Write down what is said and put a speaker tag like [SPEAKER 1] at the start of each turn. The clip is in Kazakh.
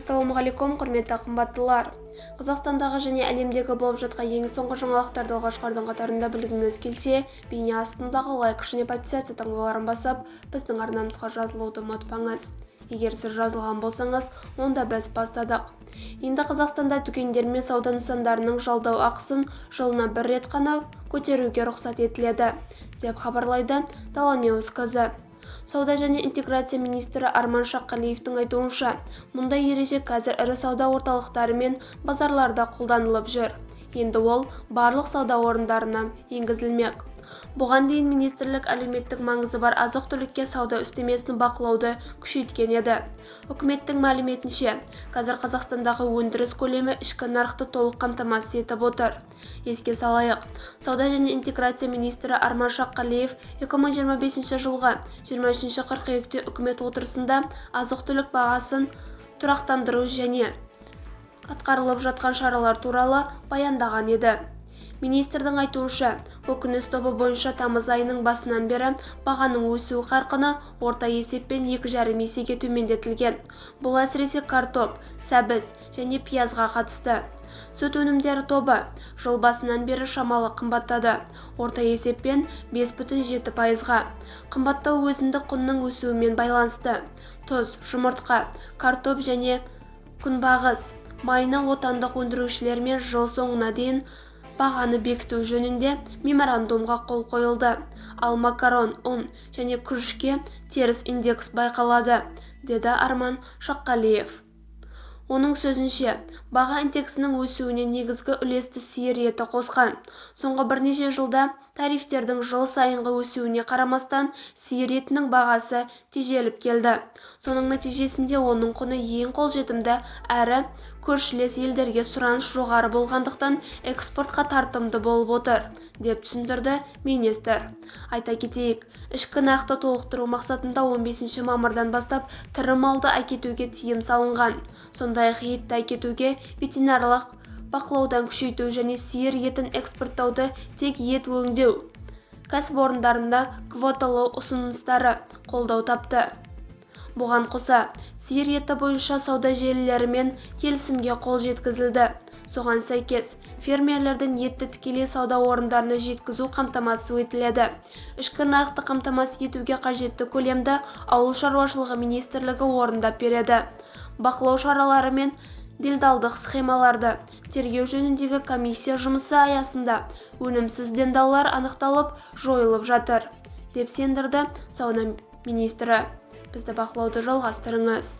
[SPEAKER 1] Ассалаумағалейкум, құрметті қымбаттылар! Қазақстандағы және әлемдегі болып жатқан ең соңғы жаңалықтарды алғашқылардың қатарында білгіңіз келсе, бейне астындағы лайк және подписаться таңбаларын басып, біздің арнамызға жазылуды ұмытпаңыз. Егер сіз жазылған болсаңыз, онда біз бастадық. Енді Қазақстанда дүкендер мен сауда нысандарының жалдау ақысын жылына бір рет қана көтеруге рұқсат етіледі, деп хабарлайды Дала News.kz. Сауда және интеграция министрі Арман Шаққалиевтің айтуынша, мұндай ереже қазір ірі сауда орталықтары мен базарларда қолданылып жүр. Енді ол барлық сауда орындарына енгізілмек. Бұған дейін министрлік әлеуметтік маңызы бар азық-түлікке сауда үстемесін бақылауды күшейткен еді. Үкіметтің мәліметінше, қазір Қазақстандағы өндіріс көлемі ішкі нарықты толық қамтамасыз етіп отыр. Еске салайық, Сауда және интеграция министрі Арман Шаққалиев 2025 жылғы 23 қыркүйекте үкімет отырысында азық-түлік бағасын тұрақтандыру және атқарылып жатқан шаралар туралы баяндаған еді. Министрдің айтуынша, көкөніс тобы бойынша тамыз айының басынан бері бағаның өсу қарқыны орта есеппен 2,5 есеге төмендетілген. Бұл әсіресе картоп, сәбіз және пиязға қатысты. Сүт өнімдері тобы жыл басынан бері шамалы қымбаттады, орта есеппен 5,7%-ға. Қымбаттау өзіндік құнның өсуімен байланысты. Тұз, жұмыртқа, картоп және күнбағыс майына отандық өндірушілермен жыл соңына дейін бағаны бекіту жөнінде меморандумға қол қойылды. Ал макарон, ұн және күрішке теріс индекс байқалады, деді Арман Шаққалиев. Оның сөзінше, баға индексінің өсуіне негізгі үлесті сиыр еті қосқан. Соңғы бірнеше жылда тарифтердің жыл сайынғы өсуіне қарамастан сиыр етінің бағасы тежеліп келді. Соның нәтижесінде оның құны ең қолжетімді әрі көршілес елдерге сұраныс жоғары болғандықтан экспортқа тартымды болып отыр, деп түсіндірді министр. Айта кетейік, ішкі нарықты толықтыру мақсатында 15 мамырдан бастап тірі малды әкетуге тыйым салынған. Сондай-ақ етті әкетуге ветеринарлық бақылаудан күшейту және сиыр етін экспорттауды тек ет өңдеу кәсіпорындарында квоталау ұсыныстары қолдау тапты. Бұған қоса, сиыр еті бойынша сауда желілерімен келісімге қол жеткізілді. Соған сәйкес, фермерлерден етті тікелей сауда орындарына жеткізу қамтамасыз етіледі. Ішкі нарықты қамтамасыз етуге қажетті көлемді Ауыл шаруашылығы министрлігі орындап береді. Бақылау шаралары мен делдалдық схемаларды тергеу жөніндегі комиссия жұмысы аясында өнімсіз делдалдар анықталып, жойылып жатыр, деп сендірді сауда министрі. Бізді бақылауды жалғастырыңыз.